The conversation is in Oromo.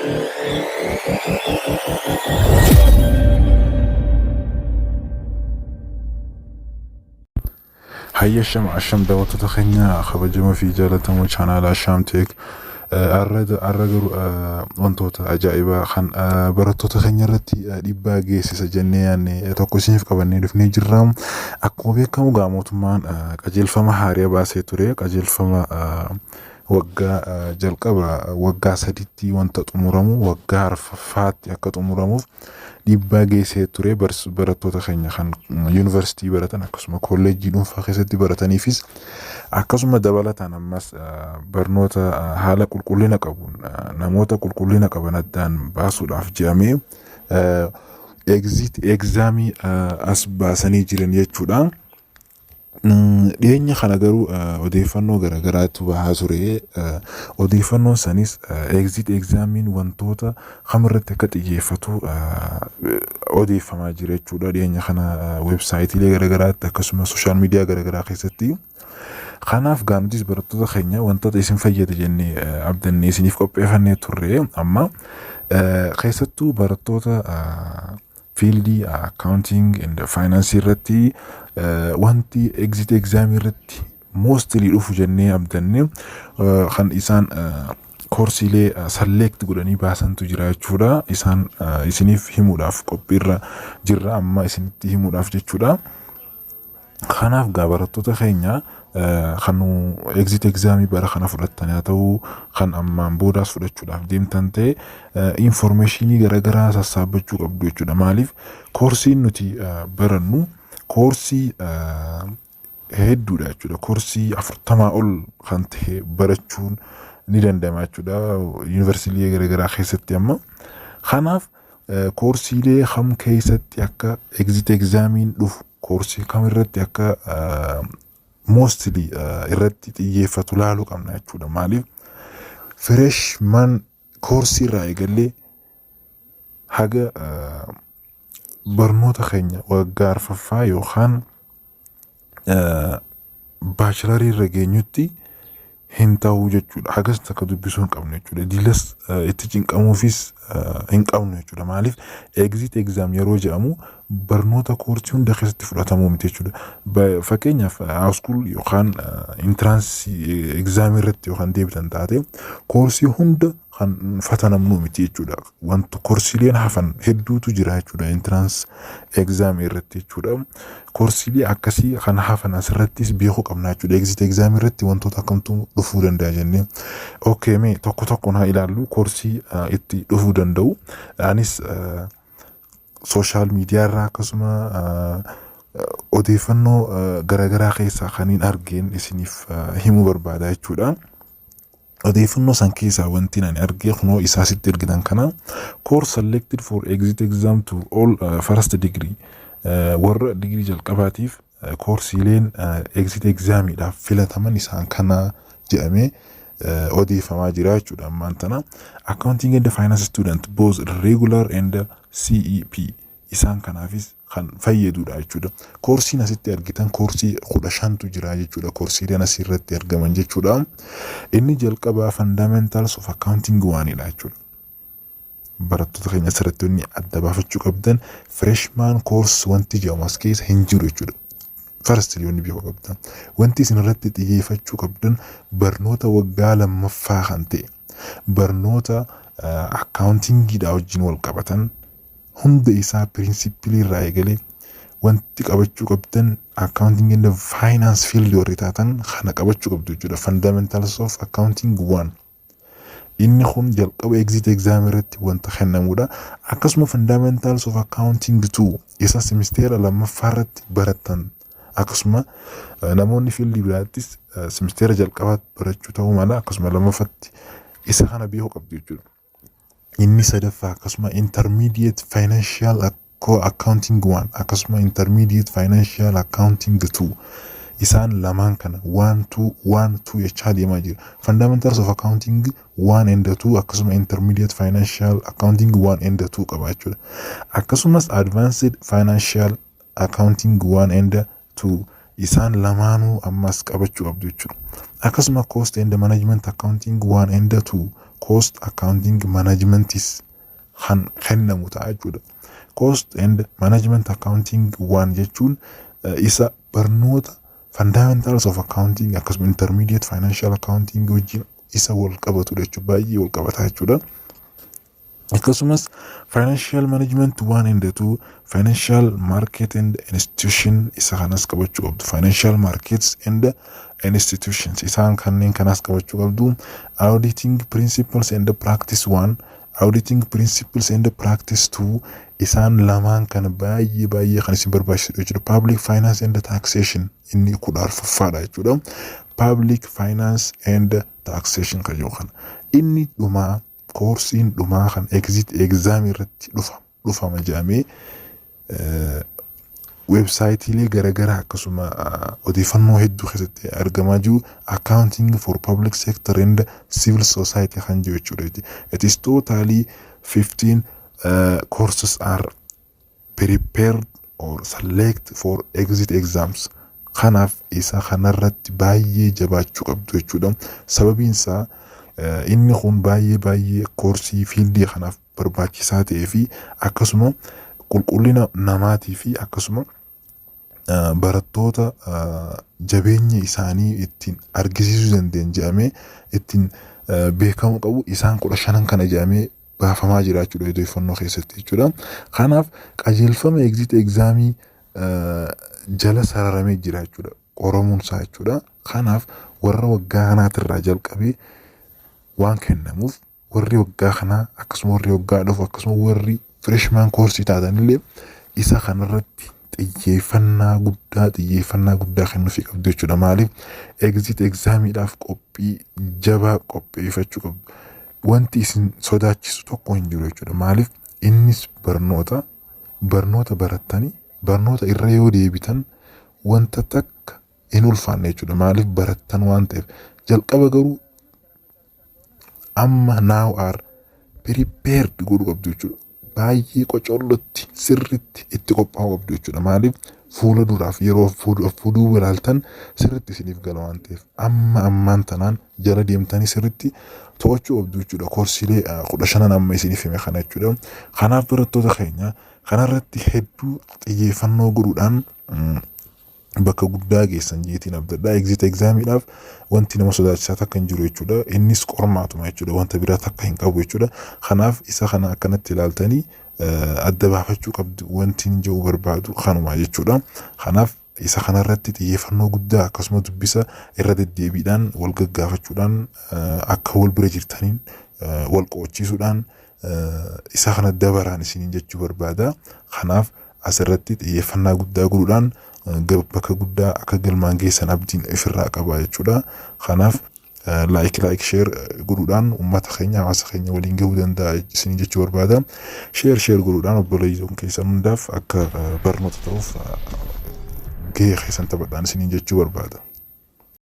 Hayya, shama asham, daawwattoota keenya kabajamoo fi jaallatamoo chaanaala Ashaam Tech. Har'a garuu wantoota ajaa'ibaa kan barattoota keenya irratti dhiibbaa geessisa jennee yaadne tokko isiniif qabannee dhufnee jirra. Akkuma beekamu gaa mootummaan qajeelfama haaraa baasee ture. Qajeelfama waggaa jalqaba waggaa 3tti wanta xumuramu waggaa arfaffaatti akka xumuramuuf dhiibbaa geessee ture. Barattoota keenya kan yuunivarsiitii baratan, akkasuma kolleejjii dhuunfaa keessatti barataniifis, akkasuma dabalataan ammas barnoota haala qulqullina qabuun namoota qulqullina qaban addaan baasuudhaaf jedhamee exit examii as baasanii jiran jechuudha. Dhiyeenya kana garuu odeeffannoo garaagaraatu bahaa ture. Odeeffannoon sanis exit examiin wantoota kamirratti akka xiyyeeffatu odeeffamaa jira jechuudha. Dhiyeenya kana weebsaayitiilee garaagaraatti, akkasumas social media garaagaraa keessatti. Kanaaf gaa nutis barattoota keenya wantoota isin fayyada jennee abdannee isiniif qopheeffannee turre. Amma keessattuu barattoota fieldii accounting and finance irratti wanti exit exam irratti mostly dhufu jennee abdanne kan isaan koorsiilee select godhanii baasantu jira jechuudha. Isaan isiniif himuudhaaf qophiirra jirra amma isinitti himuudhaaf jechuudha. Kanaaf gaa barattoota keenya kan exit examii bara kana fudhattan haa ta'u, kan ammaan boodaas fudhachuudhaaf deemtan ta'e, informationii garaagaraa sassaabbachuu qabdu jechuudha. Maaliif? Koorsiin nuti barannu koorsii hedduudha jechuudha. Koorsii 40 ol kan ta'e barachuun ni danda'ama jechuudha. Yuunivarsiitii garaagaraa keessatti amma. Kanaaf koorsiilee kam keessatti akka exit examiin dhufu, koorsii kam irratti akka mostly irratti xiyyeeffatu laaluu qabna jechuudha. Maaliif? Freshman koorsii irraa eegallee haga barnoota keenya waggaa arfaffaa yookaan bachelorii irra geenyutti hin ta'uu jechuudha. Hagas takka dubbisuu hin qabnu jechuudha. Diilas itti cinqamuufis hin qabnu jechuudha. Maaliif? Exit exam yeroo jedhamu barnoota koorsii hunda keessatti fudhatamuu miti jechuudha. Fakkeenyaaf, high school yookaan entrance examii irratti yookaan deebitan taate, koorsii hunda kan fatanamnu miti jechuudha. Wanta koorsiileen hafan hedduutu jira jechuudha entrance examii irratti jechuudha. Koorsiilee akkasii kan hafan asirrattis beekuu qabna jechuudha. Exit examii irratti wantoota akkamtu dhufuu danda'a jennee. Okay, mee tokko tokkoon haa ilaallu koorsii itti dhufuu danda'u. Anis social media irraa, akkasuma odeeffannoo garaagaraa keessaa kan hin argeen isiniif himuu barbaada jechuudha. Odeeffannoo san keessaa wanti ani argee kunoo isaa sitti ergitan kana: course selected for exit exam to all first degree, warra digirii jalqabaatiif koorsiileen exit examiidhaaf filataman isaan kana jedhamee odeeffamaa jira jechuudha ammaan tana. Accounting and finance student, both regular and CEP, isaan kanaafis kan fayyadudha jechuudha. Koorsiin asitti argitan koorsii 15tu jira jechuudha. Koorsiileen asirratti argaman jechuudha. Inni jalqabaa Fundamentals of Accounting oneidha jechuudha. Barattoota keenya, asirratti wanni adda baafachuu qabdan freshman course wanti jedhamu as keessa hin jiru jechuudha. First wanni beekuu qabdan. Wanti isin irratti xiyyeeffachuu qabdan barnoota waggaa lammaffaa kan ta'e, barnoota accountingiidhaa wajjin wal qabatan hunda isaa principlii irraa eegalee wanti qabachuu qabdan, accounting and finance field warri taatan kana qabachuu qabdu jechuudha. Fundamentals of Accounting one. Inni kun jalqaba exit exam irratti wanta kennamudha. Akkasuma Fundamentals of Accounting 2 isa simisteera lammaffaa irratti baratan, akkasuma namoonni fieldii biraattis simisteera jalqabaatti barachuu ta'uu mala, akkasuma lammaffaatti isa kana beekuu qabdu jechuudha. Inni sadaffaa akkasuma Intermediate Financial Accounting 1, akkasuma Intermediate Financial Accounting 2, isaan lamaan kana 1 2 1 2 jechaa deemaa jira. Fundamentals of Accounting 1 and 2, akkasuma Intermediate Financial Accounting 1 and 2 qaba jechuudha. Akkasumas Advanced Financial Accounting 1 and 2, isaan lamaanuu ammas qabachuu qabdu jechuudha. Akkasuma Cost and Management Accounting 1 and 2, Cost accounting managementis kan kennamu ta'a jechuudha. Cost and management accounting 1 jechuun isa barnoota fundamentals of accounting akkasuma intermediate financial accounting wajjin isa wal qabatudha jechuudha. Baay'ee wal qabata jechuudha. Akkasumas financial management 1 and 2, financial market and institution, isa kanas qabachuu qabdu. Financial markets and institutions, isaan kanneen kanas qabachuu qabdu. Auditing principles and practice 1, auditing principles and practice 2, isaan lamaan kana baay'ee baay'ee kan isin barbaachisudha jechuudha. Public finance and taxation inni 14ffaadha jechuudha. Public finance and taxation kan jiru kana. Inni dhumaa, koorsiin dhumaa kan exit exam irratti dhufama jedhamee weebsaayitiilee garaagaraa akkasuma odeeffannoo hedduu keessatti argamaa jiru accounting for public sector and civil society kan jiru jechuudha. It is totally 15 courses are prepared or select for exit exams. Kanaaf isa kanarratti baay'ee jabaachuu qabdu jechuudha. Sababiin isaa inni kun baay'ee baay'ee koorsii fiildii kanaaf barbaachisaa ta'ee fi akkasuma qulqullina namaatii fi akkasuma barattoota jabeenya isaanii ittiin argisiisuu danda'an jedhamee ittiin beekamuu qabu isaan 15n kana jedhamee baafamaa jira jechuudha odeeffannoo keessatti jechuudha. Kanaaf qajeelfama exit examii jala sararamee jira jechuudha qoramuun isaa jechuudha. Kanaaf warra waggaa kanaatirraa jalqabee waan kennamuuf, warri waggaa kanaa akkasuma warri waggaa dhufu akkasuma warri freshman koorsii taatanillee isa kanarratti xiyyeeffannaa guddaa kennuufii qabdu jechuudha. Maaliif? Exit examiidhaaf qophii jabaa qopheeffachuu qabdu. Wanti isin sodaachisu tokko hin jiru jechuudha. Maaliif? Innis barnoota barattanii barnoota irra yoo deebitan wanta takka hin ulfaanne jechuudha. Maaliif? Barattan waan ta'eef. Jalqaba garuu amma now are prepared godhuu qabdu jechuudha. Baay'ee qocollotti sirritti itti qophaa'uu qabdu jechuudha. Maaliif? Fuula duraaf yeroo fuudhuu ilaaltan sirritti isiniif gala waan ta'eef, amma ammaan tanaan jala deemtanii sirritti to'achuu qabdu jechuudha. Koorsiilee 15n amma isiniif hime kana jechuudha. Kanaaf barattoota keenya, kanarratti hedduu xiyyeeffannoo godhuudhaan bakka guddaa geessan jeetiin abdadhaa. Exit examiidhaaf wanti nama sodaachisaa takka hin jiru jechuudha. Innis qormaatuma jechuudha. Wanta biraa takka hin qabu jechuudha. Kanaaf isa kana akkanatti ilaaltanii adda baafachuu qabdu, wanti hin jiru barbaadu kanuma jechuudha. Kanaaf isa kanarratti xiyyeeffannoo guddaa akkasuma dubbisa irra deddeebiidhaan wal gaggaafachuudhaan, akka wal bira jirtaniin wal qo'achiisuudhaan isa kana dabaraan isiniin jechuu barbaada. Kanaaf asirratti xiyyeeffannaa guddaa godhuudhaan bakka guddaa akka galmaan geessan abdiin ofirraa qaba jechuudha. Kanaaf like like share godhuudhaan uummata keenya, hawaasa keenya waliin gahuu danda'a isiniin jechuu barbaada. Share share godhuudhaan obboleeyyoon keessan hundaaf akka barnoota ta'uuf gahee keessan taphadhaan isiniin jechuu barbaada.